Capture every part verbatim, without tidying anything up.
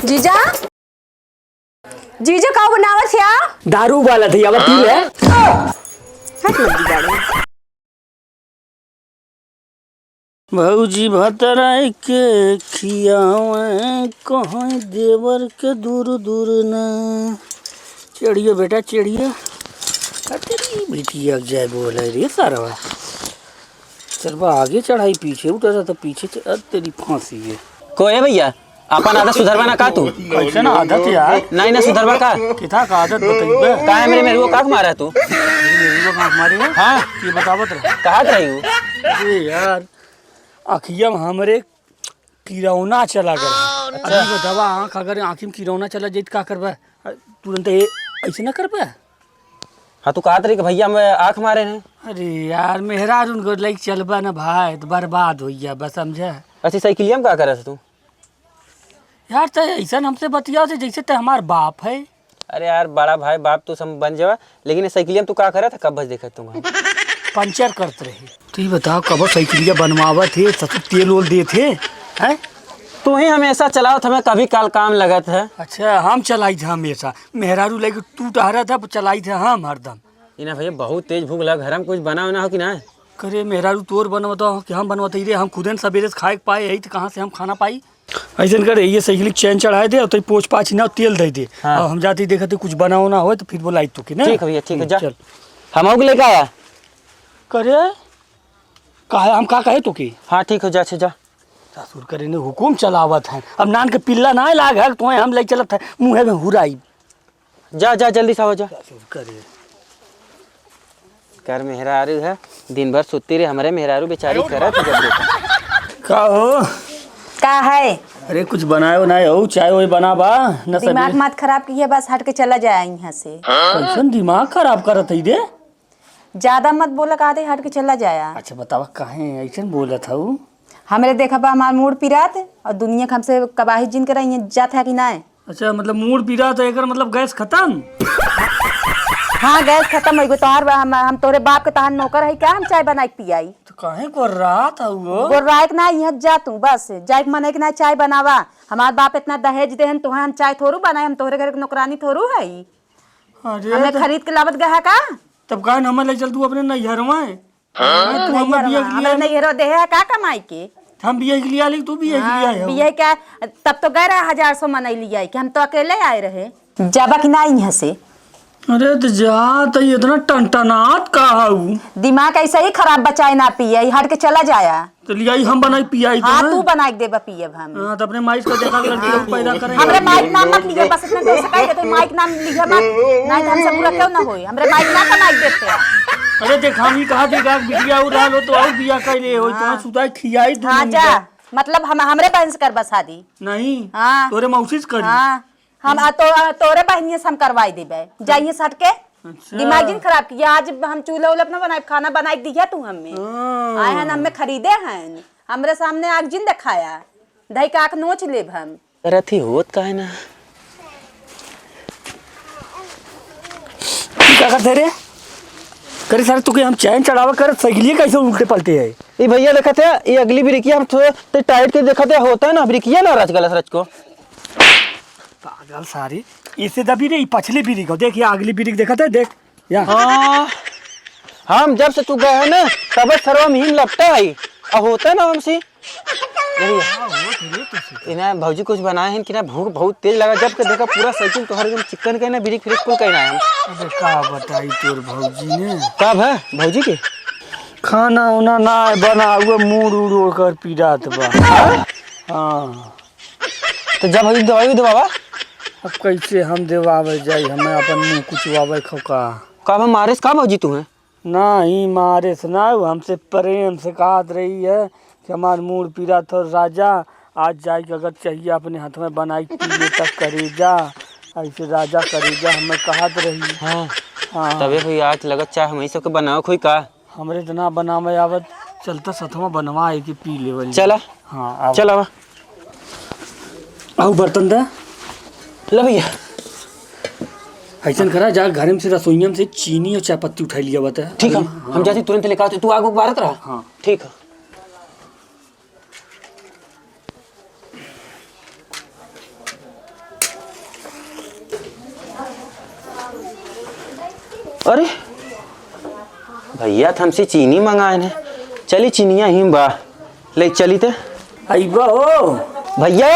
जीजा, जीजा, का बनावत है? दारू वाला थी, अब पी ले। हट, लगी दारू। भौजी भतराई के खियावे, कहीं देवर के दूर दूर न। चढ़ियो बेटा, चढ़ियो। आ, तेरी बिटिया के जाए बोले रे सारवा। चल बा, आगे चढ़ाई, पीछे उतर जाता, पीछे च-, आ, तेरी फांसी है। को है भैया? आपन आदत सुधरबा ना का तू? कैसन आदत यार? नहीं ना सुधरबा का? किथा का आदत बतइबे? का है मेरे मेहरुआ का मारा तू? मेरे मेहरुआ का मारे हो? हाँ। ये बतावत रहा। कहा रही हूँ? अरे यार, अखिया में हमरे किरौना चला गया। अच्छा। अभी बतावा, आँख अगर आँखी में किरौना चला जाई त का करबा? तुरंत ए-, ऐसे ना करबा? हाँ, तू कहत रही कि भैया हम आँख मारे हैं। अरे यार, मेहरारू उनको लइके चलबा ना भाई, तो बर्बाद होइया बस, समझा? अच्छा, साइकिलिया में का करत तू? यार, ते ऐसन हमसे बतियावत है जैसे ते हमार बाप है। अरे यार, बड़ा भाई बाप तू सम बन जावा, लेकिन ये साइकिलिया में तू का करत है? कब बस देखत तू वहाँ? पंचर करत रही। तू ही बताओ, कब साइकिलिया बनवावत है, सब तेल ओल देत है, हैं? तू ही हमेशा चलावत, हमें कभी काल काम लगत है। अच्छा, हम चलाई थे हमेशा। मेहरारू लेके तू टहरत है, चलाई थे हम हरदम। ई ना भैया, बहुत तेज भूख लगा, घर में कुछ बना उना हो कि ना? करे मेहरारू तोर बनवता हो कि हम बनवता ही रे, हम खुदे न सबेरे से खाए के पाए, यही तो कहाँ से हम खाना पाई? ऐसन करे, ये साइकिल के चैन चढ़ाए दे और तई पोछ पाछ ना तेल दे दे। हाँ। और हम जाते ही देखते कुछ बना उना हो तो फिर बोलाई तो कि ना? ठीक है भैया, ठीक है, हम्म, जा। चल। हम आऊ के लेके आया। करे, काहे, हम का कहे तो की? हाँ, ठीक हो, जा, अच्छा, जा। ससुर करे ने हुकुम चलावत है, अब नान के पिल्ला ना लाग है, तोहे हम ले चलत है, मुँहे में हुराई। जा, जा, जल्दी से हो जा। ससुर करे। कर मेहरारू है, दिन भर सुत्ती रहे, हमरे मेहरारू बेचारी करत है जब देखा। का हो? का है? अरे कुछ बनाए उनाए हो, चाय ओय बना बा? न दिमाग सवेरे मत खराब किया, बस हट के चला जाए यहाँ से। कैसन दिमाग खराब करत है रे? ज्यादा मत बोला, कहा थे हट के चला जाया। अच्छा बतावा, काहे ऐसन बोलत हऊ? हमरे देखा बा हमार मूड़ पिरात और दुनिया के हमसे कबाही जिन के रही जात है कि नाय? अच्छा, मतलब मूड़ पिरात है, एकर मतलब गैस खत्म? हाँ, गैस खत्म हो गई। तोहार बा-, हम, हम तोरे बाप के तहार नौकर है क्या, हम चाय बनाए के पियाई? तो काहे गोर्रात हऊ हो? गोर्राए के ना, यहाँ जा तू, बस जाए के मन है कि ना, चाय बनावा। हमार बाप इतना दहेज देहन तोहे, हम चाय थोड़ू बनाए, हम तोहरे घर के नौकरानी थोड़ू है। अरे हमें तो खरीद के लावत गया है का? तब काहे न हमें ले चल तू अपने नैहरवा? हाँ, तू हमें नैहरवा, बिया के लिए हमरे आली। नैहरवा देहे है का कमाई के? हम बिया के लिए आली, तू बिया के लिए हाँ, आए हो। बिया का, तब तो गए रहे हजार सौ मनई लिए आए कि हम तो अकेले आए रहे। जाबा कि ना यहाँ से? अरे तो जा, तो ये इतना टनटनात का हऊ? दिमाग ऐसे ही खराब, बचाए ना पिए, हट के चला जाया। तो लियाई हम बनाई पियाई हाँ, तुम्हें। तू बनाई के देबा पियब हम। हाँ, तो अपने माइस का देखा लड़की लोग पैदा करेंगे। हमरे माइक नाम मत लिया, बस इतना जोर से कह दे, तो माइक नाम लिया मत, नहीं तो हमसे बुरा क्यों ना होई, हमरे माइक ना कमाई देते। अरे देख, हम ही कहा थे, गाग बिटिया उड़ा लो तो और बिया कर ले हो, तो हाँ। सुधा खियाई दू हाँ, जा, मतलब हम, हमरे बहन से करबा शादी। नहीं, हाँ। तोरे मौसी से करी। हाँ। हम आ तो, आ तोरे बहिनिया से हम करवाई देबे। जाइए सट के। अच्छा। दिमाग जिन खराब किया। आज हम चूल्हा उल्हा अपना बनाए, खाना बनाए के दिया तू हमें। हाँ। आए हैं, हमें खरीदे हैं। हमरे सामने आग जिन दिखाया। धई के आँख नोच लेब हम। अरे अथी होत का है ना? तू का करते रे? करे सारे, तू के हम चैन चढ़ावा कर, साइकिलिए कैसे उल्टे पलटे है? ई भैया देखत है, ई अगली ब्रेकिया हम थोड़े टाइट के देखत है, होता है ना, ब्रेकिया ना रच गलत रच को। पागल सारी, इसे दबी रे, ई पछली ब्रेक हो। देख, ये अगली ब्रेक देखत है, देख, या। हाँ, हम जब से तू गए है ना, तब से सरवा में हिम लपटा है, अब होता है ना हमसे। यही है। इन्हें भौजी कुछ बनाए हैं कि ना, भूख बहुत तेज लगा, जब के देखा पूरा साइकिल तोहर एकदम चिकन के ना, ब्रेक फ्रेक कुल कहना है हम। अबे का बताई तोर भौजी ने? का भा, भौजी के? खाना उना ना बना, वो मूड़ उड़ ओकर पिरात बा। हाँ? हाँ। तो जब हम दवाई देवावा? अब कैसे हम देवावे जाई, हमें अपन मुंह कुचवावे खो का। का हम मारे से का भौजी तू है? नाही मारे से ना, वो हमसे प्रेम से कहत रही है कि हमार मूड़ पीरा थो राजा, आज जाए के अगर चाहिए अपने हाथ में बनाई के पी ले तक करेजा, ऐसे राजा करेजा हमें कहत रही। हाँ। हाँ। तबे कोई आज लगत चाहे हम सबके बनाओ कोई का? हमरे तो ना बनावे आवत, चलता सथवा बनवा है कि पी लेवल। चला। हाँ, आओ। चल आवा। आऊ बर्तन दे। ले भैया। ऐसन करा, जा घर में से, रसोईया में से चीनी और चाय पत्ती उठाई लिया बता। ठीक है, हाँ। हम जाते तुरंत लेकर आते, तू आग उबारत रहा। हाँ। ठीक है। अरे, भइया त हमसे चीनी मंगाए हैं। चली, चीनिया ही बा, ले चली ते। अइबा हो। भइया,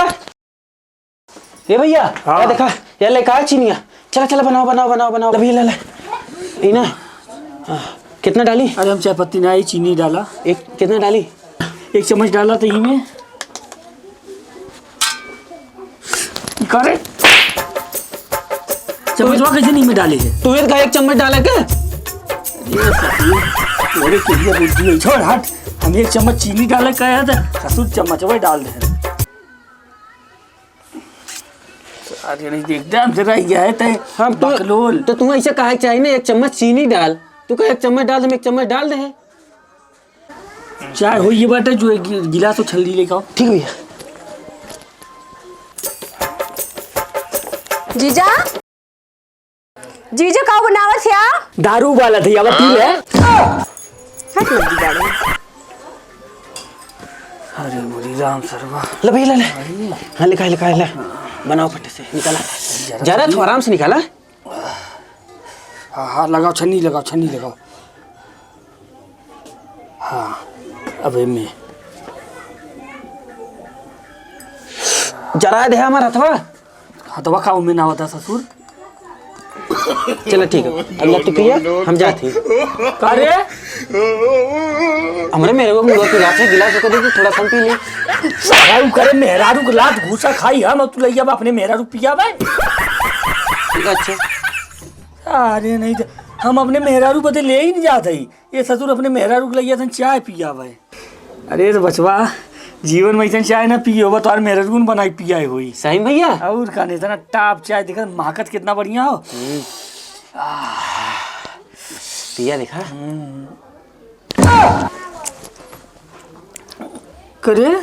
ए भइया, हाँ। या देखा, या लेका चीनिया। चला, चला, बनावा, बनावा, बनावा, बनावा। अभी ले, ले। ई ना, आ, कितना डाली? अरे, हम चाय पत्ती ना, ई चीनी डाला। एक, कितना डाली? एक चम्मच डाला तो ई में। का रे? चम्मचवा कैसे नहीं में डाले है? तू ये का एक चम्मच डाला के? ये ससुर, तोरे के लिए बुद्धि है। छोड़, हट। हम एक चम्मच चीनी डाले कहे हैं तो ससुर चम्मचवा डाल दे। अरे नहीं, एकदम से रह गया है तय। हम तो, बकलोल। तो तू ऐसे कहे के चाहिए ना, एक चम्मच चीनी डाल। तू कहे एक चम्मच डाल, हम एक चम्मच डाल दे। चाय हो ये बाटे, जो एक गि-, गिलास और छलनी लेके आओ। ठीक भइया। जीजा, जीजा, का बनावत है? दारू वाला थी, अब पी ले। हट, लग गई गाड़ी। अरे मोरी राम सरवा। ले भइया, ले, ले। हाँ, लिखा, लिखा, ले। बनाओ फटे से, निकाला। जरा जरा थोड़ा थोड़ा आराम से निकाला। हाँ, हाँ, लगाओ, छन्नी लगाओ, छन्नी लगाओ। हाँ, अब एमे। जरा दे हमार हथवा। हथवा का ओमे ना होता ससुर। चलो ठीक है, अब ना तू पिया, हम जात ही। अरे हमरे मेरे को मुंह की लात है, गिलास को दे, थोड़ा कम पी ले। सारा उ करे मेहरारू के लात घूसा खाई हम, अब तू लइया बा अपने मेहरारू पिया बे। अच्छा। अरे नहीं तो हम अपने मेहरारू बदे ले ही नहीं जात हई। ये ससुर अपने मेहरारू के लइया तन चाय पिया बे। अरे तो बचवा, जीवन में ऐसन चाय ना पिए होबा, तोहार मेहरारू न बनाई पियाए होई। सही में भइया? और का नहीं, इतना टाप चाय देखा, महकत कितना बढ़िया हो। हम्म। आह। पिया देखा। हम्म। करे,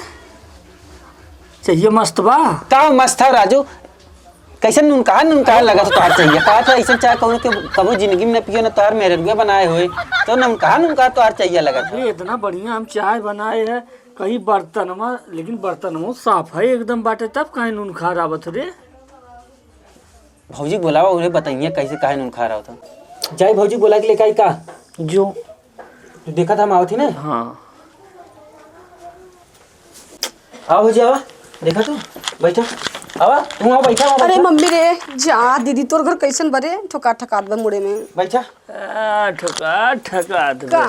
चाहिए मस्त बा। का मस्त है राजू? कैसे नुनकहा नुनकहा लगत तोहार चाहिए? कहा था ऐसे चाय कहूँ के कबो जिंदगी में न पियो, न तोहार मेहररुआ बनाए होए, तो नुनकहा नुनकहा तोहार चाहिए लगत है। अरे इतना बढ़िया हम चाय बनाए है, कहीं बर्तन में, लेकिन बर्तन में साफ है एकदम बाटे, तब काहे नुनकहा रावत रे? भौजी बोलावा, उन्हें बताइए कैसे काहे नुनकहा रावत है। जाई भौजी बोला के लेके आई का? जो तू देखा था हम आवत ही ना। हाँ। आवा भौजी, आवा। देखा तू, बैठा। आवा, तू आवा, बैठा, आवा, अरे बैठा। मम्मी रे, जा दीदी, तोर घर कैसन बरे? ठोका ठकात बा मुड़े में। बैठा। आ, ठोका ठकात बा। का?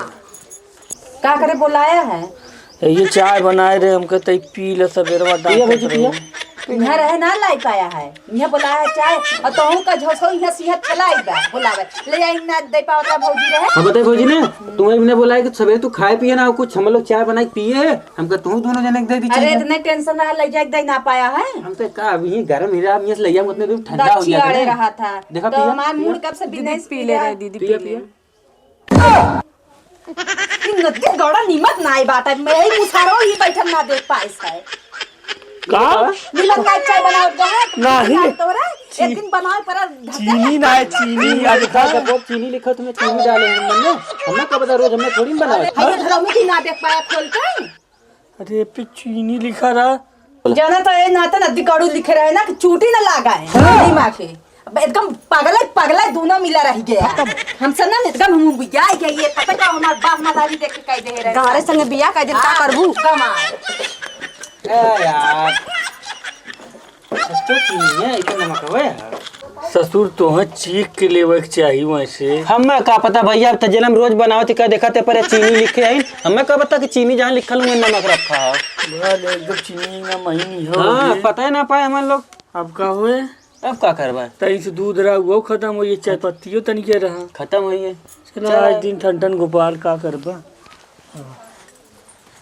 का करे बोलाया है? ये चाय बनाए रहे, हमके तई पी ले, सबेरवा पिया डांटत भौजी, पिया। रहे। इहाँ रहे ना लाई पाया है। इहाँ बोला है चाय, और तोहू का झोंको इहाँ सिंह चलाई बा, बोलावे। ले आई ना दे पावता भौजी रहे। हाँ, बताई भौजी ने, तुम्हें इन्हें बोला है कि सवेरे तू खाए पिए ना हो कुछ, हम लोग चाय बनाए के पिए, हम कहा तू दोनों जने के दे दी अरे, चीज। इतने टेंशन रहा, ले जाए के दे ना पाया है। हम तो का, अभी ही गरम ही रहा, हम ये ले जाऊँ, उतने दूर ठंडा हो दक्षिण गया था आड़े ना। रहा था। देखा तो पिया, हमार पिया। मूड कब से दीदी बिजनेस पी ले रहा रहे, है। दीदी पिया, पी ले। पिया। ई नदी गड़ा नीमक नाई बाटे, मैं ही मुसारो ही बैठल ना देख पाइस है। का? मिलन का चाय बनावत गए हैं, नहीं। तोरा ची-, एक दिन बनाए पर धक्का चीनी ना है, चीनी। यार, का सब बहुत चीनी लिखा, तुम्हें चीनी डाले हैं हमने। हमने का पता, रोज हमने थोड़ी ना बनावे। अरे, ये धर्म की ना देख पाया खोल के। अरे, पे चीनी लिखा रहा। जाना तो ये नाता नदी गड़ू लिखे रहे ना कि चूटी ना लागा है, हाँ। दिमाग के। अब एकदम पगले, पगले दूना मिला रह गया। हम सब ना एकदम हम बिगाड़ गए, ये पता का हमार बाप मतारी देख के कह दे रहे। गारे संगे बियाह कर दिन का हाँ, करबू? कमाल। ए यार। ससुर चीनी है, इतना नमक है यार। ससुर तोहे चीख के लेवे के चाही वैसे। हमें का पता भैया, अब तो जनम रोज बनावत ही का देखा ते पर चीनी लिखे है। हमें का पता कि चीनी जहाँ लिखल हुए नमक रखा है। बड़ा ले, एकदम चीनी ना महीनी हो हाँ, गई। पता ही ना पाए हम लोग। अब का हुए? अब का करबा? तई से दूध रहा, वो खत्म हो, ये चाय पत्तियों तनिके रहा। खत्म हो ये। चला, चला। आज दिन ठन ठन गोपाल का करबा?